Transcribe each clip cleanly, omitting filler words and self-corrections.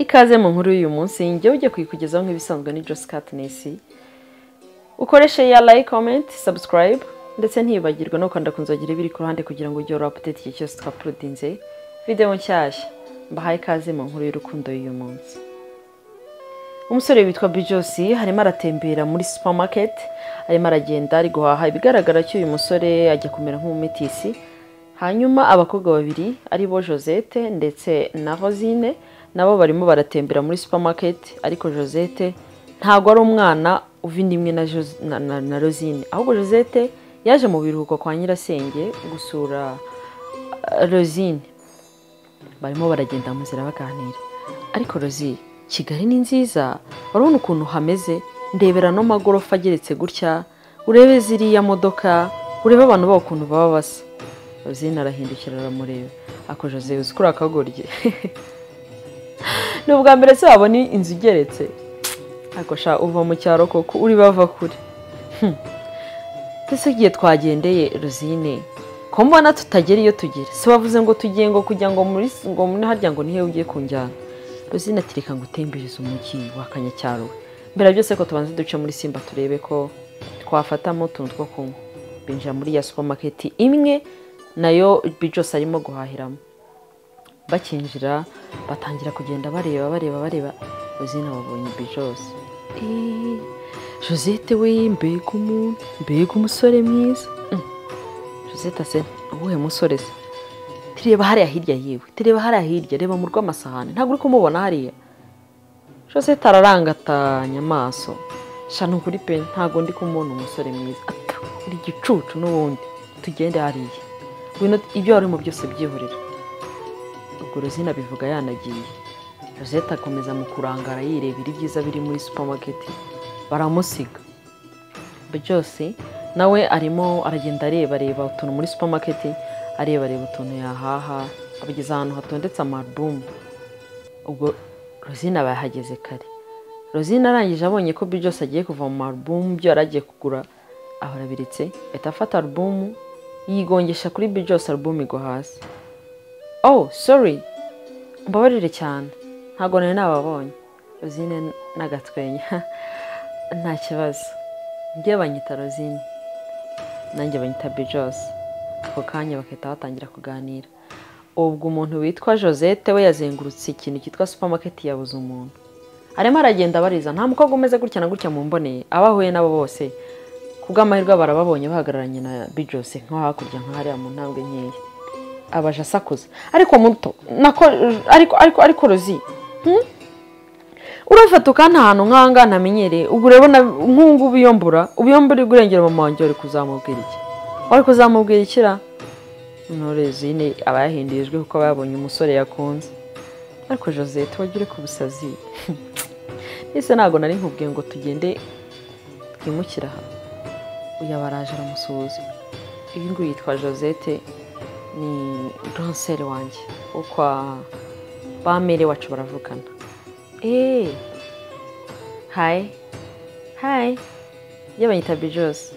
Ikaze mu nkuru y'uyu munsi, njyewe ugiye kuyikugezaho nk'ibisanzwe ni Joss Katness. Ukoreshe ya like, comment, subscribe ndetse ntibagirwe no gukanda ku nzogera ibiri ku ruhande kugira ngo ujye uhora update igihe cyose twauploadinze video nshyashya. Mbahaye ikaze mu nkuru y'urukundo y'uyu munsi. Umusore witwa Bijosi harimo aratembera muri supermarket, arimo aragenda ari guhaha. Ibigaragara cyo uyu musore ajya kumera nk'umumetisi. Hanyuma abakobwa babiri ari bo Josette ndetse na Rosine nabo barimo baratembera muri supermarket, ariko Josette ntago ari umwana uva inda imwe na Rosine, ahubwo Josette yaje mu biruhuko kwa nyirasenge gusura Rosine. Barimo baragenda mu nzira baganira, ariko Rosie, Kigali ni nziza, urabona ukuntu hameze, ndebera no magorofa ageretse gutya, urebe ziriya modoka, urebe abantu babo ukuntu baba basa. Rosine arahindukira aramureba, ako Jose uzi ko uri akagoryi. Ni ubwa mbere se wabona inzu igeretse? Ako sha uva mu cyaro koko uri bava kure. Ese igihe twagendeye Rosine, ko mbona tutagera iyo tugera, si wavuze ngo tugiye ngo kujya ngo muri ngo muri harya ngo nihe ugiye kunjyana? Rosine ati reka ngutembereze umujyi wa Kanyacyaro. Mbere byose ko tubanze duce muri Simba turebe ko twafatamo utuntu two kunywa. Binjira muri ya supermarket imwe nayo Bijose arimo guhahiramo. Bakinjira batangira kugenda bareba bareba bareba, Rosine babonye Bijose. Josette we, mbega umuntu, mbega umusore mwiza. Josette ase uwuhe musore se? Tireba hariya hirya yiwe, tireba hariya hirya, reba mu rw'amasahani, ntabwo uri kumubona hariya. Josette ararangatanya amaso, sha ni ukuri pe ntabwo ndi kumubona umusore mwiza. Ata uri igicucu n'ubundi, tugende hariya, ngwino ibyo warimo byose byihorera. Ubwo Rosine abivuga yanagiye. Josette akomeza mu kurangara yirebera ibyiza biri muri supermarket, baramusiga. Byose nawe arimo aragenda areba areba utuntu muri supermarket, areba areba utuntu yahaha, abageze ahantu hatondetse amarubumu. Ubwo Rosine aba yahageze kare. Rosine arangije abonye ko Bijose agiye kuva mu marubumu byo yari agiye kugura, aho arabiritse, ahita afata alubumu yigongesha kuri Bijose, alubumu igwa hasi. Oh sorry, mbabarire cyane, ntabwo nari nababonye. Rosine n'agatwenya, nta kibazo, njye banyita Rosine, nanjye banyita Bijose. Ako kanya bagahita batangira kuganira. Ubwo umuntu witwa Josette we yazengurutse ikintu cyitwa supermarket yabuze umuntu. Arimo aragenda abariza, nta mukobwa umeze gutya na gutya mumboneye, abo ahuye nabo bose kubw'amahirwe barababonye bahagararanye na Bijose nko hakurya nka hariya mu ntambwe nkeya. Abaje asakuza, ariko muto nako, ariko ariko ariko Rosie, urafata ukanta ahantu nk'aha ntamenyereye, ubwo urabona nk'ubu ubiyombura ubiyombura uri kurengera mama wanjye, wari kuzamubwira iki? Wari kuzamubwira ikira? Rosine aba yahinduye ijwi kuko aba yabonye umusore yakunze. Ariko Josette wajya uri ku busazi. Ese ntabwo nari nkubwiye ngo tugende twimukire aha? Uyu aba araje aramusuhuza. Uyu nguyu yitwa Josette, ni grande sœur wanjye wo kwa ba mere wacu baravukana. Hi hi, njye banyita Bijose,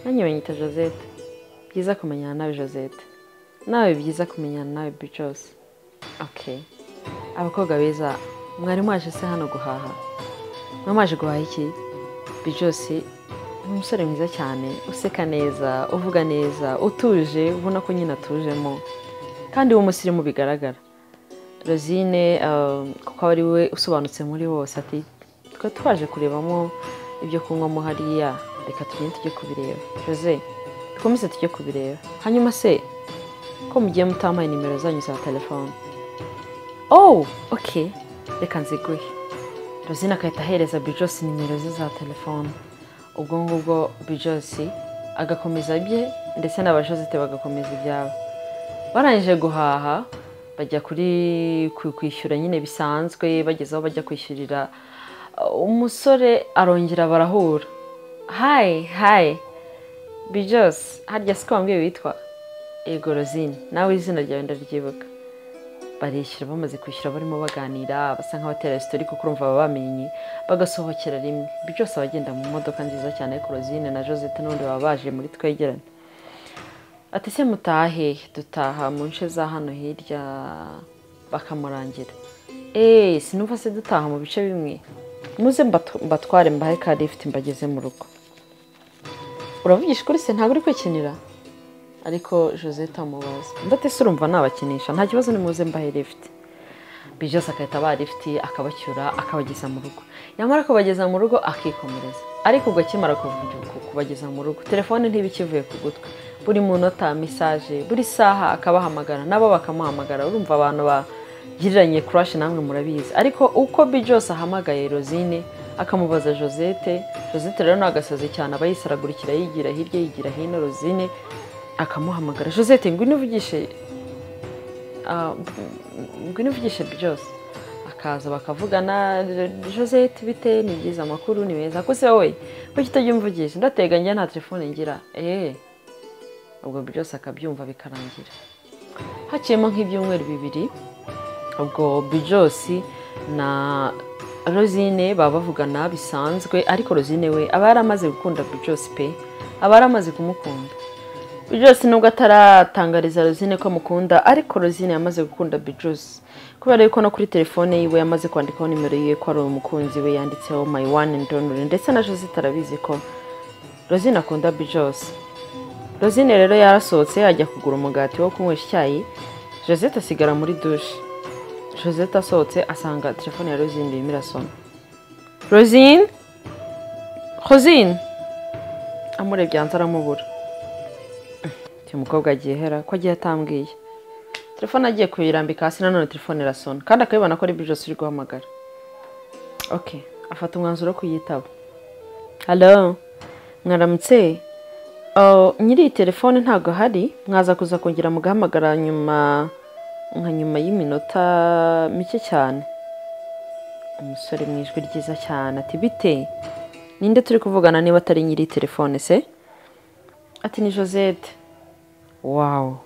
nanjye banyita Josette. Byiza kumenyana nawe Josette, nawe byiza kumenyana nawe Bijose. Okay, abakobwa beza, mwari mwaje se hano guhaha? Mwari mwaje guhaha iki? Bijose ni umusore mwiza cyane, useka neza, uvuga neza, utuje, ubona ko nyine atujemo kandi w'umusirimu bigaragara. Rosine kuko ari we usobanutse muri bose ati twe twaje kurebamo ibyo kunywamo hariya, reka tugende tujye kubireba. Jose dukomeze tujye kubireba. Hanyuma se ko mugiye mutampaye nimero zanyu za telefone? Oh okay, reka nziguhe. Rosine agahita ahereza Bijose nimero ze za telefone. Ubwo ngubwo Bijose agakomeza ibye ndetse n'aba Josette bagakomeza ibyabo. Barangije guhaha bajya kuri kwishyura nyine bisanzwe, bageze aho bajya kwishyurira umusore arongera barahura. Hi hi Bijose, harya siko wambwiye witwa? Yego Rosine, nawe izina ryawe ndaryibuka. Barishyura, bamaze kwishyura barimo baganira basa nk'abatera story kuko urumva baba bamenye, bagasohokera rimwe. Bijose abagenda mu modoka nziza cyane, ariko Rosine na Josette n'ubundi baba baje muri twegerane. Ati se mutahe? Dutaha mu nce za hano hirya, bakamurangira. Sinumva se dutaha mu bice bimwe, muze mbatware mbahe ka lift mbageze mu rugo. Uravugisha ukuri se, ntabwo uri kwikinira? Ariko Josette amubaza, ndate se urumva nabakinisha, nta kibazo nimuze mbahe lift. Bijose agahita abaha lift akabacyura akabageza mu rugo. Yamara kubageza mu rugo akikomereza. Ariko ubwo akimara kubageza mu rugo, telefone ntiba ikivuye ku gutwi. Buri munota message, buri saha akabahamagara, nabo bakamuhamagara. Urumva abantu bagiriranye crush namwe murabizi. Ariko uko Bijose ahamagaye Rosine akamubaza Josette, Josette rero nagasaze cyane, aba yisaragurikira yigira hirya yigira hino. Rosine akamuhamagara, Josette ngwino uvugishe, ngwino uvugishe Bijose. Akaza bakavugana, Josette bite, ni byiza, amakuru ni meza, ko se wowe kuki utajya umvugisha, ndatega njye nta telefone ngira. Ubwo Bijose akabyumva bikarangira. Haciyemo nk'ibyumweru 2, ubwo Bijose na Rosine baba bavugana bisanzwe, ariko Rosine we aba yaramaze gukunda Bijose pe, aba yaramaze kumukunda. Bijose nubwo ataratangariza Rosine ko amukunda, ariko Rosine yamaze gukunda Bijose kubera yuko no kuri telefone yiwe yamaze kwandikaho nimero yiwe ko ari umukunzi we, yanditseho my one and only. Ndetse na Josette arabizi ko Rosine akunda Bijose. Rosine rero yarasohotse ajya kugura umugati wo kunywesha icyayi, Josette asigara muri douche. Josette asohotse asanga telefone ya Rosine irimo irasona. Rosine, Rosine amurebye hanze aramubura. Uyu mukobwa agiye hera ko agiye atambwiye. Telefone agiye kuyirambika hasi, nanone telefone irasona, kandi akabibona ko ari Bijose uri guhamagara. Okay, afata umwanzuro wo kuyitaba. Hello, mwaramutse. Nyiri iyi telefone ntabwo ahari, mwaza kuza kongera mugahamagara nyuma, nka nyuma y'iminota mike cyane. Umusore mu ijwi ryiza cyane ati bite, ninde turi kuvugana niba atari nyiri telefone se? Ati ni Josette. Wow,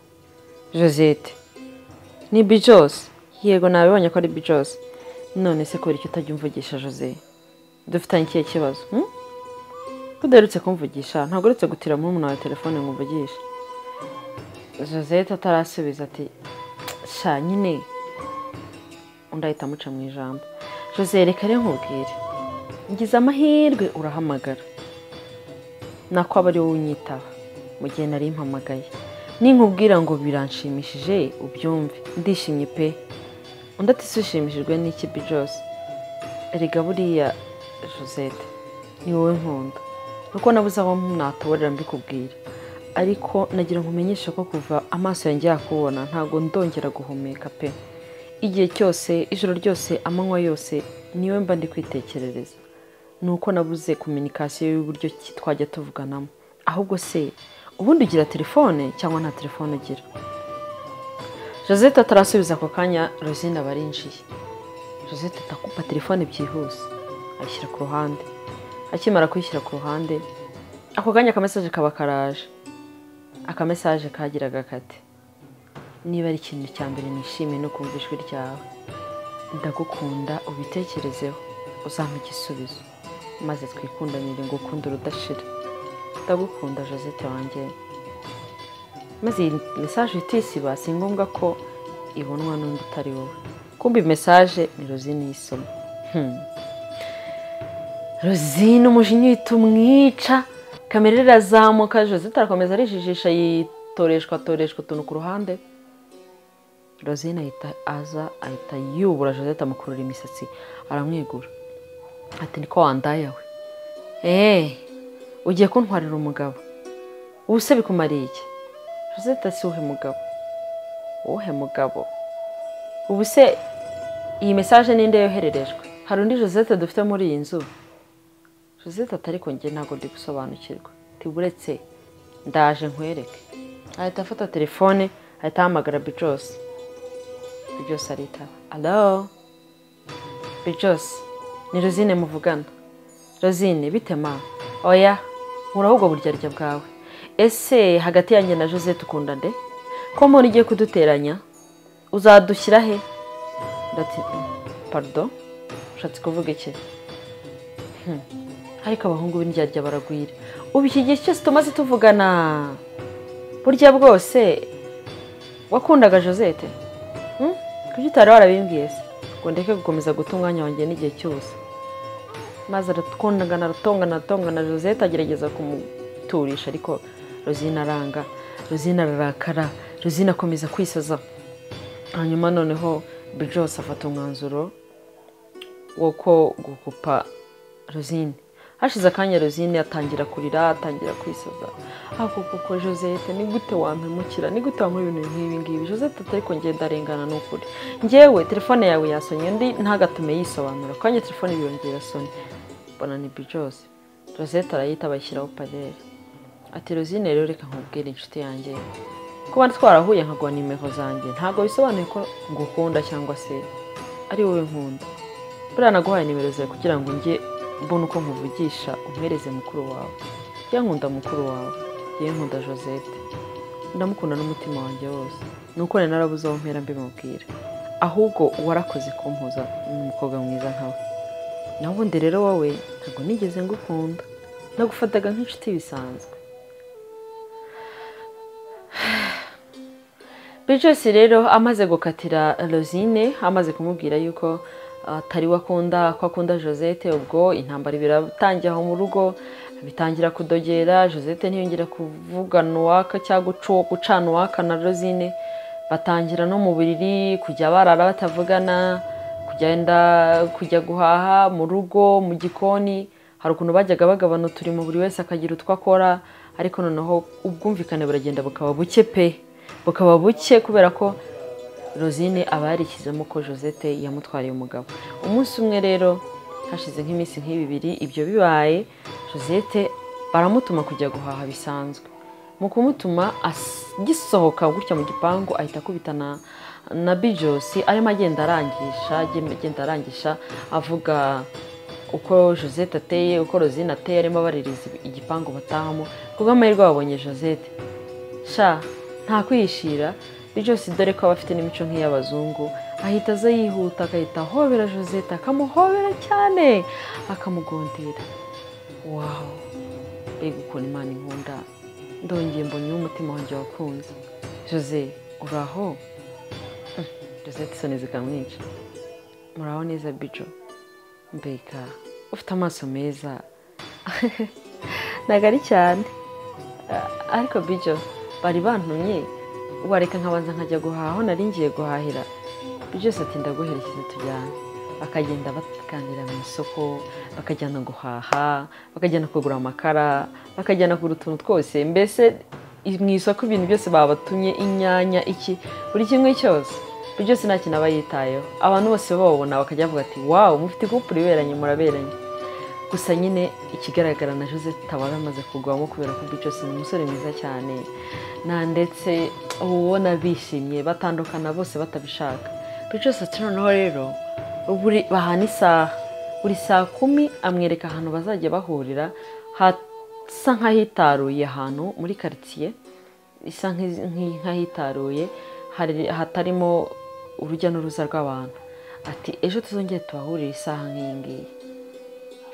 Josette ni Bijose? Yego nabibonye ko ari Bijose. None se kubera icyo utajya umvugisha Jose, dufitanye ikihe kibazo? Ko udaherutse kumvugisha, ntabwo uretse gutira murumuna wawe telefone ngo umvugishe. Josette atarasubiza ati sha nyine, undi ahita amuca mu ijambo. Jose reka rero nkubwire, ngize amahirwe urahamagara, nako aba ari wowe unyitaba mu gihe nari mpamagaye. Ninkubwira ngo biranshimishije ubyumve, ndishimye pe. Undi ati se ushimishijwe n'iki Bijose? Erega buriya Josette ni wowe nkunda, nuko nabuze aho natoborera mbikubwira, ariko nagira ngo umenyeshe ko kuva amaso yanjye yakubona ntabwo ndongera guhumeka pe. Igihe cyose, ijoro ryose, amanywa yose niwe mba ndi kwitekerereza. Nuko nabuze communication y'uburyo twajya tuvuganamo. Ahubwo se ubundi ugira telefone cyangwa nta telefone ugira? Josette atarasubiza ako kanya, Rosine aba arinjiye. Josette atakupa telefone byihuse, ayishyira ku ruhande. Akimara kuyishyira ku ruhande, ako kanya akamesaje kaba karaje. Akamesaje kagiraga kati: niba ari ikintu cya mbere nishimiye no kumva ijwi ryawe, ndagukunda, ubitekerezeho, uzampa igisubizo maze twikundanire ngo ukunde urudashira. Ndagukunda Josette wanjye. Maze iyi message itisiba, si ngombwa ko ibonwa n'undi utari wowe. Kumva message ni Rosine yisoma. Rosine umujinya uhita umwica, kamera irazamuka, Josette arakomeza arijijisha, yitoreshwa toreshwa utuntu ku ruhande. Rosine ahita aza, ahita yubura Josette, amukurura imisatsi aramwegura. Ati niko wandaya we, ugiye kuntwarira umugabo, ubu se bikumariye iki? Josette ati uhe mugabo, uhe mugabo, ubu se iyi message ninde yohererejwe? Hari undi Josette dufite muri iyi nzu? Josette ati ariko njye ntabwo ndi gusobanukirwa, tiburetse ndaje nkwereke. Ahita afata telefone, ahita ahamagara Bijose. Bijose aritaba. Allo Bijose, ni Rosine muvugana. Rosine bite ma? Oya, nkuraho ubwo buryarya bwawe. Ese hagati yanjye na Josette ukunda nde? Ko mbona ugiye kuduteranya, uzadushyira he? Ndati pardon, ushatse kuvuga iki? Ariko abahungu b'indyarya baragwira. Ubu iki gihe cyose tumaze tuvugana, burya bwose wakundaga Josette? Kuki utari warabimbwiye se? ngo ndeke gukomeza guta umwanya wanjye n'igihe cyose. Maze aratongana aratongana aratongana, Josette agerageza kumuturisha ariko Rosine aranga, Rosine ararakara, Rosine akomeza kwisaza. Hanyuma noneho Bijose afata umwanzuro wo ko gukupa Rosine. Hashize akanya Rosine atangira kurira, atangira kwisaza. Ako koko Josette, ni gute wampemukira, ni gute wankora ibintu nk'ibi ngibi? Josette ati ariko njye ndarengana n'ukuri, njyewe telefone yawe yasonye undi ntagatume yisobanura, kanya telefone birongera soni. Mbona ni Bijose. Josette arayita bashyiraho parere. Ati Rosine rero reka nkubwire inshuti yanjye, kuba twarahuye nkaguha nimero zanjye ntabwo bisobanuye ko ngukunda cyangwa se ari wowe nkunda. Buriya naguhaye nimero zawe kugira ngo njye mbone uko nkuvugisha umpereze mukuru wawe. Njye nkunda mukuru wawe, njye nkunda Josette, ndamukunda n'umutima wanjye wose, nuko nari narabuze aho mpera mbimubwira. Ahubwo warakoze kumpuza n'umukobwa mwiza nkawe. Naho ubundi rero wowe ntabwo nigeze ngukunda, nagufataga nk'inshuti bisanzwe. Bijose rero amaze gukatira Rosine, amaze kumubwira yuko atari we akunda, ko akunda Josette, ubwo intambara biratangira aho mu rugo, bitangira kudogera. Josette ntiyongera kuvugana uwaka cyangwa gucana uwaka na Rosine, batangira no mu buriri kujya barara batavugana, kugenda kujya guhaha mu rugo mu gikoni. Hari ukuntu bajyaga bagabana uturimo buri wese akagira utwo akora, ariko noneho ubwumvikane buragenda bukaba buke pe, bukaba buke kubera ko Rosine aba yarishyizemo ko Josette yamutwariye umugabo. Umunsi umwe rero hashize nk'iminsi nk'ibibiri ibyo bibaye, Josette baramutuma kujya guhaha bisanzwe. Mu kumutuma agisohoka gutya mu gipangu ahita akubita na Bijosi, arimo agenda arangisha avuga uko Josette ateye, uko Rosine ateye, arimo abaririza igipangu batahamo. Kubw'amahirwe babonye Josette, sha nta kwihishira, Bijose dore ko aba afite n'imico nk'iy'abazungu, ahita aza yihuta agahita ahobera Josette, akamuhobera cyane, akamugondera. Wow, mbega ukuntu Imana inkunda, ndongeye mbonye umutima wanjye wakunze. Jose uraho? Josette isoni zikamwica. Muraho neza Bijo? Mbega ufite amaso meza. Ntabwo ari cyane ariko Bijo bari bantumye, wareka nkabanza nkajya guhaha aho nari ngiye guhahira. Bijose ati ndaguherekeza tujyane. Bakagenda baganira mu isoko, bakajyana guhaha, bakajyana kugura amakara, bakajyana kugura utuntu twose, mbese mu isoko ibintu byose babatumye, inyanya, iki, buri kimwe cyose. Bijose nta kintu aba yitayeho, abantu bose bababona bakajya bavuga ati wow, mufite couple iberanye, muraberanye. Gusa nyine ikigaragara na Josette aba amaze kugwamo kubera ko Bijose ni umusore mwiza cyane, na ndetse ubona bishimye batandukana bose batabishaka. Bijose ati noneho rero buri bahana isaha, buri saa 10 amwereka ahantu bazajya bahurira hasa nk'ahitaruye, ahantu muri quartier isa nk'ahitaruye hatarimo urujya n'uruza rw'abantu. Ati ejo tuzongere tubahurire isaha nk'iyi ngiyi.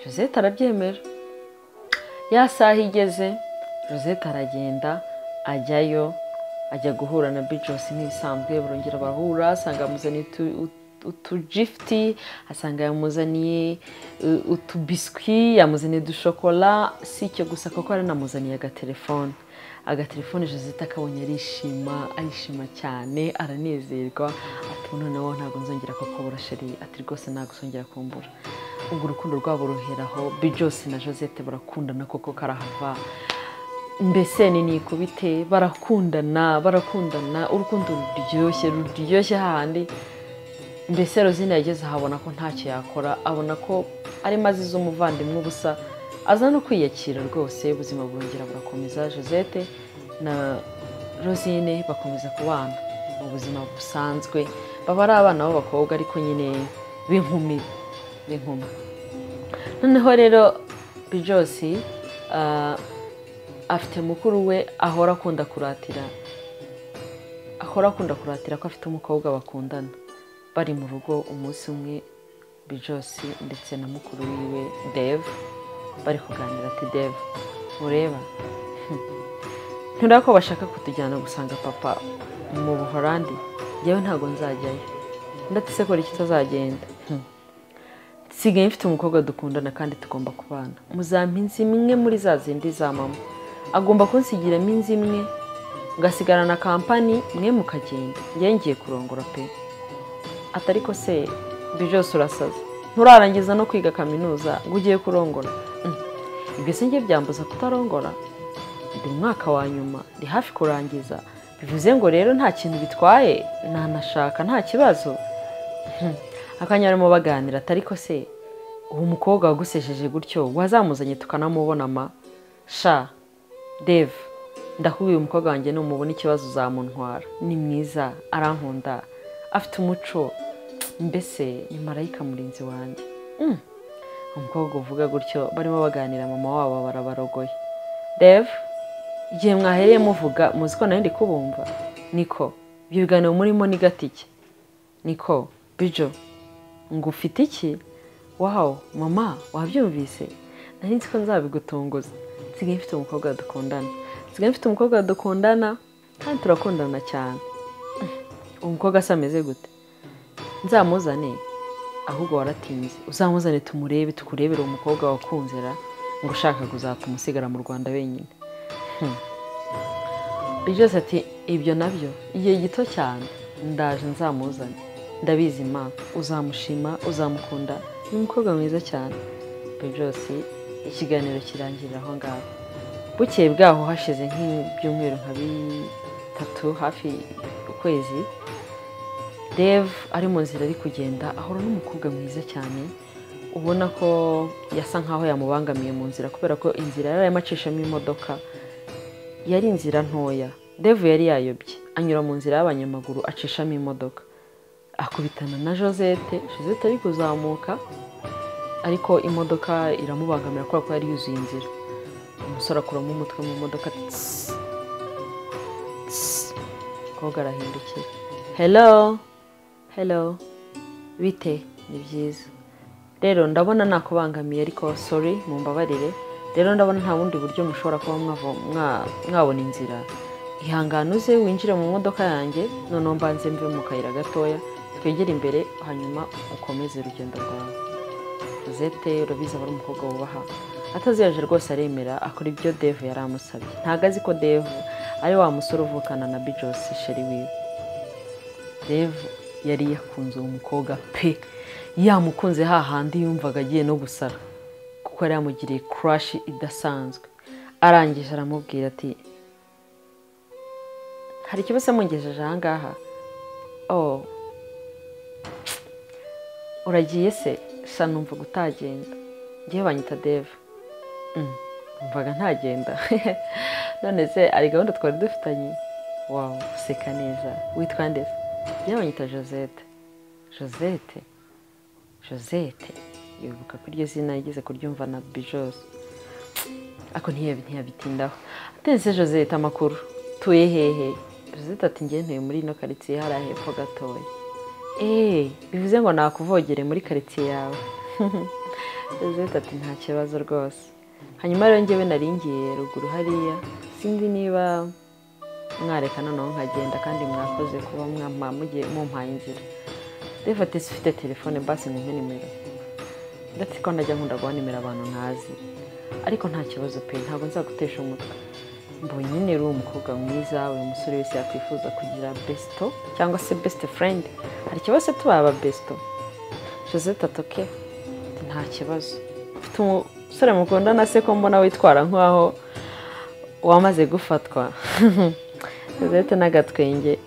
Josette arabyemera. Ya saha igeze, Josette aragenda ajyayo, ajya guhura na Bijose nk'ibisanzwe, barongera barahura, asanga amuzaniye utugifti, asanga yamuzaniye utubiswi, yamuzaniye udushokora. Si icyo gusa kuko aranamuzaniye agatelefone. Agatelefone Josette akabonye arishima, arishima cyane, aranezerwa. Ati noneho ntabwo nzongera kukubura sheri, ati rwose ntabwo nzongera kumbura. Ubwo urukundo rwabo ruheraho, Bijose na Josette barakundana koko karahava. Mbese ni nikubite, barakundana, barakundana, urukundo ruryoshye, ruryoshye hahandi. Mbese Rosine yageze ahabona ko ntacyo yakora, abona ko ari mazi z'umuvandimwe ubusa, aza no kwiyakira rwose. Ubuzima burongera burakomeza, Josette na Rosine bakomeza kubana mu buzima busanzwe, baba ari abana b'abakobwa ariko nyine b'inkumi, b'inkumi. Noneho rero Bijosi afite mukuru we ahora akunda kuratira, ahora akunda kuratira ko afite umukobwa bakundana. Bari mu rugo umunsi umwe, Bijosi ndetse na mukuru wiwe Dave bari kuganira. Ati Dave, mureba ntureba ko bashaka kutujyana gusanga papa mu Buholandi, njyewe ntabwo nzajyayo. Ndetse ko kitazagenda. Nsigaye mfite umukobwa dukundana kandi tugomba kubana. Muzampa inzu imwe muri za zindi za mama. Agomba kunsigiramo inzu imwe ngasigarana kampani mwe mukagenda. Njye ngiye kurongora pe. Atariko se Bijose urasaza. Nturarangiza no kwiga kaminuza ngo ugiye kurongora. Ibyo se njye byambuza kutarongora? Ndi umwaka wa nyuma, ndi hafi kurangiza. Bivuze ngo rero nta kintu bitwaye, nanashaka nta kibazo. Akanya barimo baganira atariko se uwo mukobwa wagusesheje gutyo wazamuzanye tukanamubona ma sha Dave ndakubwiye umukobwa wanjye numubona ikibazo uzamuntwara. Ni mwiza, arankunda, afite umuco, mbese ni marayika murinzi wanjye. Umukobwa uvuga gutyo barimo baganira mama wabo barabarogoye. Dave igihe mwahereye muvuga muzi ko nari ndi kubumva. Niko ibyo biganiro murimo ni gatike. Niko Bijo ngo ufite iki? Wow mama wabyumvise? Nari nzi ko nzabigutunguza. Nsigaye mfite umukobwa dukundana. Nsigaye mfite umukobwa dukundana kandi turakundana cyane. Umukobwa asa ameze gute? Nzamuzane ahubwo waratinze. Uzamuzane tumurebe tukurebere umukobwa wakunzera ngo ushaka kuzatuma usigara mu Rwanda wenyine. Bijose ati ibyo nabyo igihe gito cyane ndaje nzamuzane. Ndabizi ma uzamushima uzamukunda, ni umukobwa mwiza cyane. Bijose ikiganiro kirangirira aho ngaho. Bukeye bwaho hashize nk'ibyumweru nka bitatu hafi ukwezi, Dave ari mu nzira ari kugenda ahura n'umukobwa mwiza cyane ubona ko yasa nkaho yamubangamiye mu nzira kubera ko inzira yari amacishamo imodoka yari inzira ntoya. Dave yari yayobye anyura mu nzira y'abanyamaguru acishamo imodoka akubitana na Josette. Josette ari kuzamuka ariko imodoka iramubangamira kubera ko yari yuzuye inzira. Umusore akuramo umutwe mu modoka koga arahindukira. Hello hello bite? Ni byiza. Rero ndabona nakubangamiye ariko sorry mumbabarire. Rero ndabona nta bundi buryo mushobora kuba mwabona inzira. Ihangane uze winjire mu modoka yanjye noneho mbanze mve mu kayira gatoya twegere imbere hanyuma ukomeze urugendo rwawe. Josette urabizi aba ari umukobwa wubaha. Ataziyaje rwose aremera akora ibyo Dave yari amusabye. Ntago azi ko Dave ari wa musore uvukana na Bijose sheri wiwe. Dave yari yakunze uwo mukobwa pe, yamukunze hahandi yumvaga agiye no gusara kuko yari yamugiriye crush idasanzwe. Arangije aramubwira ati hari ikibazo mungejeje aha ngaha? Oh uragiye se? Sha numva gutagenda. Ngiye banyita Dave. Numvaga ntagenda. None se ari gahunda twari dufitanye? Wow seka neza. Witwa nde? Ngiye banyita Josette. Josette Josette yibuka ko iryo zina yigeze kuryumva na Bijose ako ntiyabitindaho. Atense Josette amakuru tuye hehe? Josette ati ngiye ntuye muri ino quartier hari hepfo gatoya. Bivuze ngo nakuvogere muri quartier yawe. Josette ati nta kibazo rwose. Hanyuma rero njyewe naringiye ruguru hariya sinzi niba mwareka noneho nkagenda kandi mwakoze kuba mugiye mumpaye inzira. Dave ati ufite telefone basi ngumpe nimero. Ndetse ko najya nkunda guha nimero abantu ntazi ariko nta kibazo pe ntabwo nzagutesha umutwe. Mbonye nyine uri umukobwa mwiza uyu musore wese yakwifuza kugira besto cyangwa se best friend. Hari ikibazo tubaba besto? Josette ati okay nta kibazo. Ufite umusore mukundana se ko mbona witwara nkaho wamaze gufatwa? Josette n'agatwenge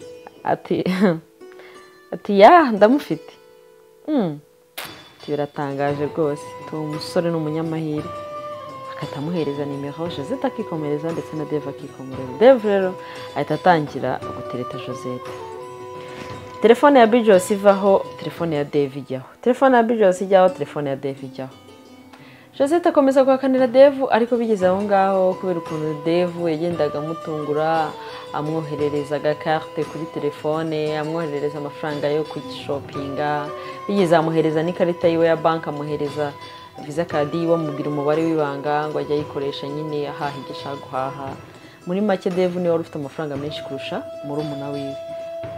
ati ati ya ndamufite. Biratangaje rwose tuwo musore ni umunyamahirwe. Akatamuhereza nimero Josette akikomereza ndetse na Dave akikomereza. Dave rero ahita atangira gutereta Josette. Telefone ya Bijose ivaho, telefone ya Dave ijyaho. Telefone ya Bijose ijyaho, telefone ya Dave ijyaho. Josette akomeza guhakanira Dave ariko bigeze aho ngaho kubera ukuntu Dave yagendaga amutungura amwoherereza agakarte kuri telefone, amwoherereza amafaranga yo kugishopinga, bigeze amuhereza n'ikarita yiwe ya banki, amuhereza visa card yiwe, amubwira umubare w'ibanga ngo ajye ayikoresha nyine ahaha ibyo ashaka guhaha. Muri make Dave niwe wari ufite amafaranga menshi kurusha murumuna wiwe.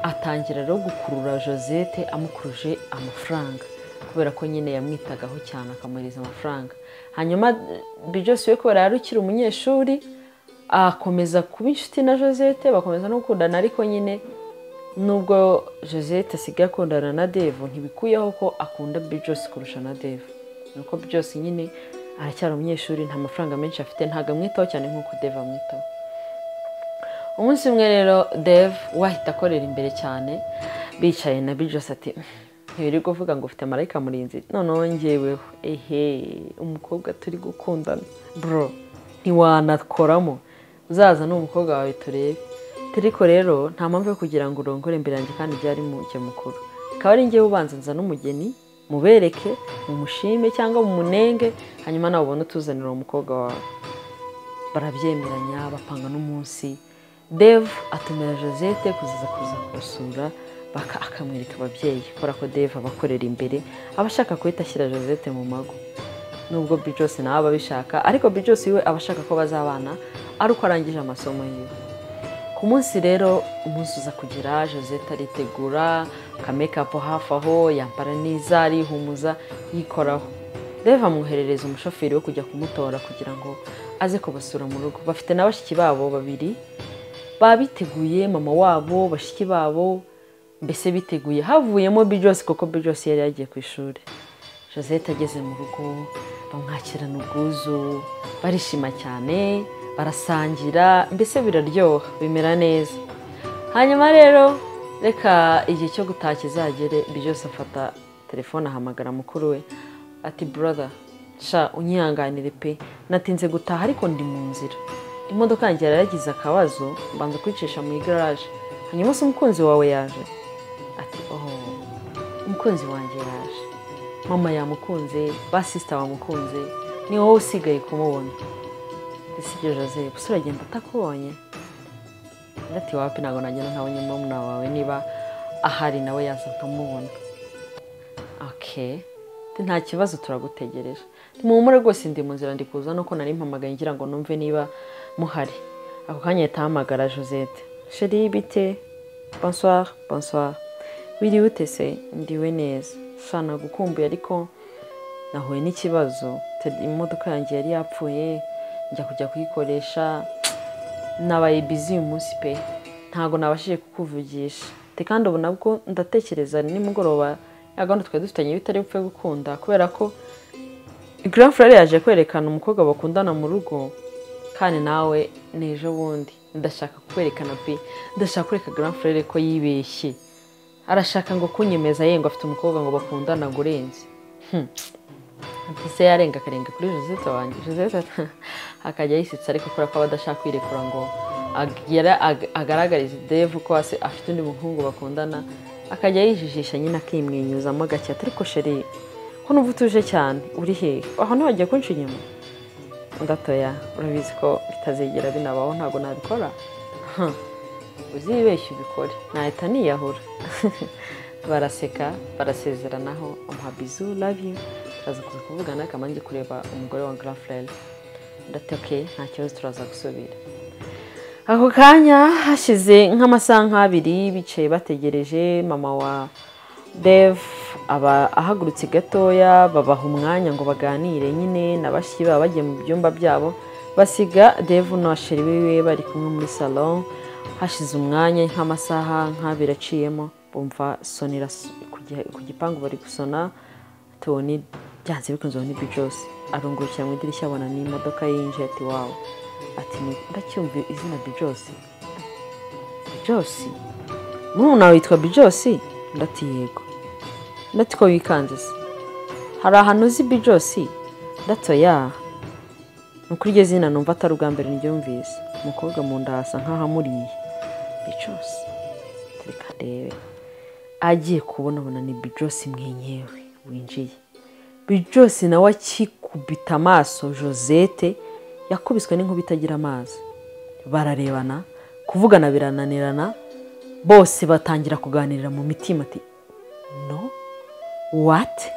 Atangira rero gukurura Josette, amukuruje amafaranga kubera ko nyine yamwitagaho cyane akamuhereza amafaranga. Hanyuma Bijose we kubera yari ukiri umunyeshuri akomeza kuba inshuti na Josette, bakomeza no gukundana, ariko nyine nubwo Josette asigaye akundana na Dave ntibikuyeho ko akunda Bijose kurusha na Dave. Nuko Bijose nyine aracyari umunyeshuri, nta mafaranga menshi afite, ntabwo amwitaho cyane nk'uko Dave amwitaho. Umunsi umwe rero Dave wahita akorera imbere cyane, bicaye na Bijose ati ntibiri kuvuga ngo ufite marayika murinzi, noneho njyeweho ehe umukobwa turi gukundana bro ntiwanakoramo, uzaza n'umukobwa wawe turebe. Ariko rero nta mpamvu yo kugira ngo urongore imbere yanjye kandi byari mujye mukuru, akaba ari njyewe ubanza nza n'umugeni mubereke, mumushime cyangwa mumunenge, hanyuma nawe ubone utuzanira uwo mukobwa wawe. Barabyemeranya, bapanga n'umunsi. Dave atumira Josette kuzaza kumusura, akamwereka ababyeyi kubera ko Dave abakorera imbere, aba ashaka guhita ashyira Josette mu mago. Nubwo Bijose nawe aba abishaka, ariko Bijose we aba ashaka ko bazabana ari uko arangije amasomo yiwe. Ku munsi rero umunsi uza kugera, Josette aritegura akamekapu hafi aho, yambara neza, arihumuza, yikoraho. Dave amwoherereza umushoferi wo kujya kumutora kugira ngo aze kubasura mu rugo. Bafite na bashiki babo babiri babiteguye, mama wabo, bashiki babo, mbese biteguye. Havuyemo Bijose kuko Bijose yari yagiye ku ishuri. Josette ageze mu rugo bamwakirana ubwuzu, barishima cyane, barasangira, mbese biraryoha, bimera neza. Hanyuma rero reka igihe cyo gutaha kizagere, Bijose afata telefone ahamagara mukuru we ati brother sha unyihanganire pe, natinze gutaha ariko ndi mu nzira, imodoka yanjye yaragize akabazo mbanza kwicisha mu igaraje, hanyuma se umukunzi wawe yaje? Ati oh umukunzi wanjye yaje, mama yamukunze, ba sister bamukunze, ni wowe usigaye kumubona. Ese Jose gusa uragenda atakubonye? Ndati wapi, ntabwo nagenda ntabonye murumuna wawe, niba ahari nawe yaza nkamubona. Okay, nta kibazo turagutegereje, muhumure rwose ndi mu nzira ndi kuza, nuko nari mpamagaye ngira ngo numve niba muhari. Ako kanya ahita ahamagara Josette, chérie bite, bonsoir, bonsoir, wiriwe ute se? Ndiwe neza, sha nagukumbuye ariko nahuye n'ikibazo, imodoka yanjye yari yapfuye njya kujya kuyikoresha, nabaye busy uyu munsi pe, ntago nabashije kukuvugisha. Kandi ubu nabwo ndatekereza nimugoroba ya gahunda twari dufitanye bitari bupfe gukunda, kubera ko Grand frère yaje kwerekana umukobwa bakundana mu rugo, kandi nawe n'ejo bundi ndashaka kwerekana pe, ndashaka kwereka Grand frère ko yibeshye, arashaka ngo kunyemeza ye ngo afite umukobwa ngo bakundana ngo urenze. Ati se yarenga akarenga kuri Josette wanjye. Josette akajya yisetsa ariko kubera ko abadashaka kwirekura ngo agaragarize Dave ko afite undi muhungu bakundana, akajya yijijisha nyine akimwenyuzamo gake ati ariko chérie ko numva utuje cyane uri hehe? Aho ntiwagiye kunca inyuma? Ndatoya urabizi ko bitazigera binabaho, ntabwo nabikora. Uzibeshye ubikore nahita niyahura. Baraseka, barasezeranaho, amuha bizu, love you. Turaza kuza kuvugana kamanjye kureba umugore wa Grand frère. Ndati okay, nta kibazo turaza gusubira. Ako kanya hashize nk'amasaha nk'abiri bicaye bategereje mama wa Dave aba ahagurutse gatoya, babaha umwanya ngo baganire nyine na bashiki babo bagiye mu byumba byabo, basiga Dave na chérie wiwe bari kumwe muri salon. Hashize umwanya nk'amasaha nk'abiri aciyemo, bumva sonera ku gipangu bari gusona, tubone byanze bikunze ni Bijose. Arungurukira mu idirishya abona n'imodoka yinjiye, ati wow, ati ndacyumva izina Bijose. Bijose murumuna wawe witwa Bijose? Ndati yego. Ndati ko wikanze se, hari ahantu uzi Bijose? Ndatoya nukuri iryo zina numva atari ubwa mbere ndyumvise. Umukobwa mu nda asa nk'ahamuriye Bijose, reka ndebe. Agiye kubonabona ni Bijose mwenyewe winjiye. Bijose nawe akikubita amaso Josette yakubiswe n'inkuba itagira amazi. Bararebana, kuvugana birananirana, bose batangira kuganirira mu mitima ati no what,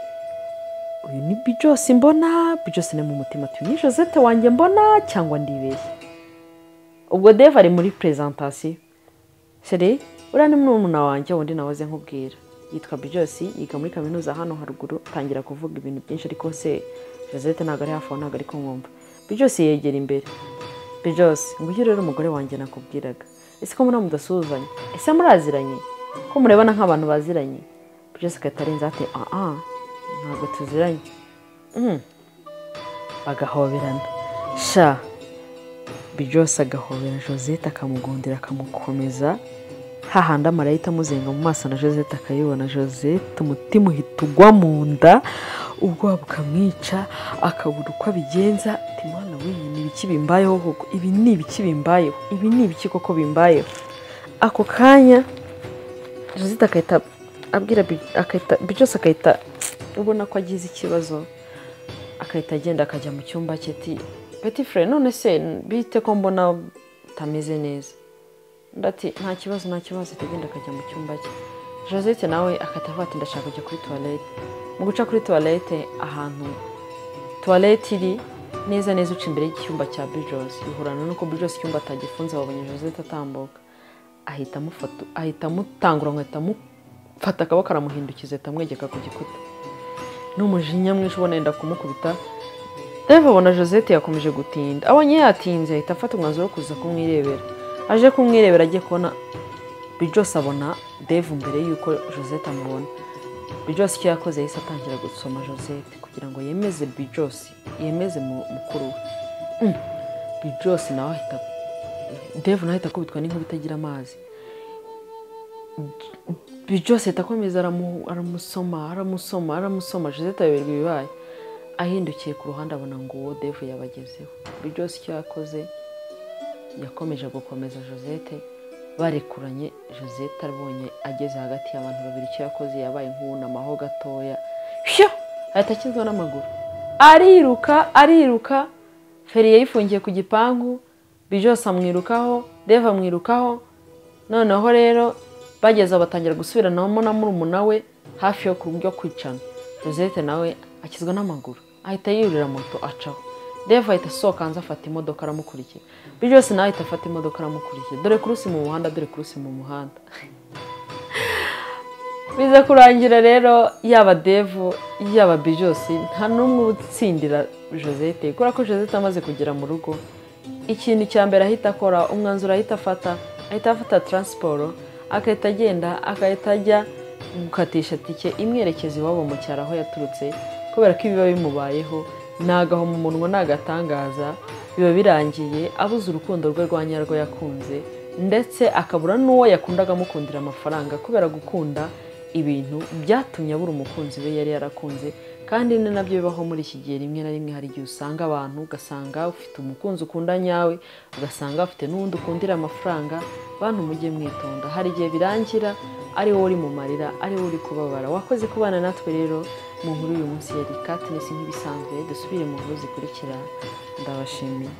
uyu ni Bijose mbona? Bijose ni mu mutima ati ni Josette wanjye mbona cyangwa ndibeshye? Ubwo Dave ari muri presentation, chérie Uriya ni murumuna wanjye wundi nahoze nkubwira, yitwa Bijosi, yiga muri kaminuza hano haruguru. Atangira kuvuga ibintu byinshi, ariko se Josette ntabwo ari hafi aho, ntabwo ari kumwumva. Bijosi yegera imbere. Bijosi: "Nguyu rero umugore wanjye nakubwiraga. Ese ko muri mudasuhuzanya? Ese muraziranye, ko murebana nk'abantu baziranye?" Bijosi agahita arenza ati: "Ah, ntabwo tuziranye." Bagahoberana sha. Bijosi agahobera Josette, akamugundira, akamukomeza hahandi amarayita amuzenga mu maso, na Josette akayibona. Josette umutima uhita ugwa mu nda, ubwoba bukamwica, akabura uko abigenza. Ati: "Mwana we, ni ibiki bimbayeho koko? Ibi ni ibiki bimbayeho? Ibi ni ibiki koko bimbayeho?" Ako kanya Josette agahita abwira, akahita Bijose agahita ubona ko agize ikibazo, agahita agenda akajya mu cyumba cye. Ati: "Petit frère, none se bite ko mbona utameze neza?" Undi ati: "Nta kibazo, nta kibazo." Ahita agenda akajya mu cyumba cye. Josette nawe agahita avuga ati: "Ndashaka kujya kuri toilette." Mu guca kuri toilette, ahantu toilette iri neza neza uca imbere y'icyumba cya Bijose, bihurana nuko Bijose icyumba atagifunze. Babonye Josette atambuka, ahita amufata, ahita amutangura ngo ahita amufata akaboko, aramuhindukiza, ahita amwegeka ku gikuta n'umujinya mwinshi, ubona yenda kumukubita. Dave abona Josette yakomeje gutinda. Abonye yatinze, ahita afata umwanzuro wo kuza kumwirebera. Aje kumwirebera, agiye kubona Bijose abona Dave mbere y'uko Josette amubona. Bijose icyo yakoze, yahise atangira gusoma Josette kugira ngo yemeze Bijose, yemeze mukuru we. Bijose nawe ahita, Dave nawe ahita akubitwa n'inkuba itagira amazi. Bijose ahita akomeza aramusoma, aramusoma, aramusoma. Josette ayoberwa ibibaye. Ahindukiye ku ruhande, abona ngo uwo Dave yabagezeho. Bijose icyo yakoze, yakomeje gukomeza Josette. Barekuranye, Josette abonye ageze hagati y'abantu babiri, icyo yakoze, yabaye nk'uwunamaho gatoya, shyo, ahita akizwa n'amaguru, ariruka, ariruka. Feri yayifungiye ku gipangu. Bijose amwirukaho, Dave amwirukaho. Noneho rero bageze aho batangira gusubiranamo na murumuna we, hafi yo ku buryo kwicana. Josette nawe akizwa n'amaguru, ahita yurira moto acaho. Dave ahita asohoka hanze, afata imodoka aramukurikira. Bijose nawe ahita afata imodoka aramukurikira. Dore course mu muhanda, dore course mu muhanda. Biza kurangira rero yaba Dave, yaba Bijose, nta n'umwe utsindira Josette, kubera ko Josette amaze kugera mu rugo, ikintu cya mbere ahita akora, umwanzuro ahita afata, ahita afata transport, agahita agenda, agahita ajya gukatisha tike imwerekeza iwabo mu cyaro aho yaturutse, kubera ko ibiba bimubayeho ni agahomamunwa, ni agatangaza. Biba birangiye abuze urukundo rwe rwa nyarwo yakunze, ndetse akabura n'uwo yakundaga amukundira amafaranga, kubera gukunda ibintu byatumye abura umukunzi we yari yarakunze. Kandi ni nabyo bibaho muri iki gihe. Rimwe na rimwe hari igihe usanga abantu, ugasanga ufite umukunzi ukunda nyawe, ugasanga ufite n'uwundi ukundira amafaranga. Bantu, mujye mwitonda, hari igihe birangira ari wowe uri mu marira, ari wowe uri kubabara. Wakoze kubana natwe rero mu nkuru y'uyu munsi. Yari Katness nk'ibisanzwe. Dusubire mu nkuru zikurikira. Ndabashimiye.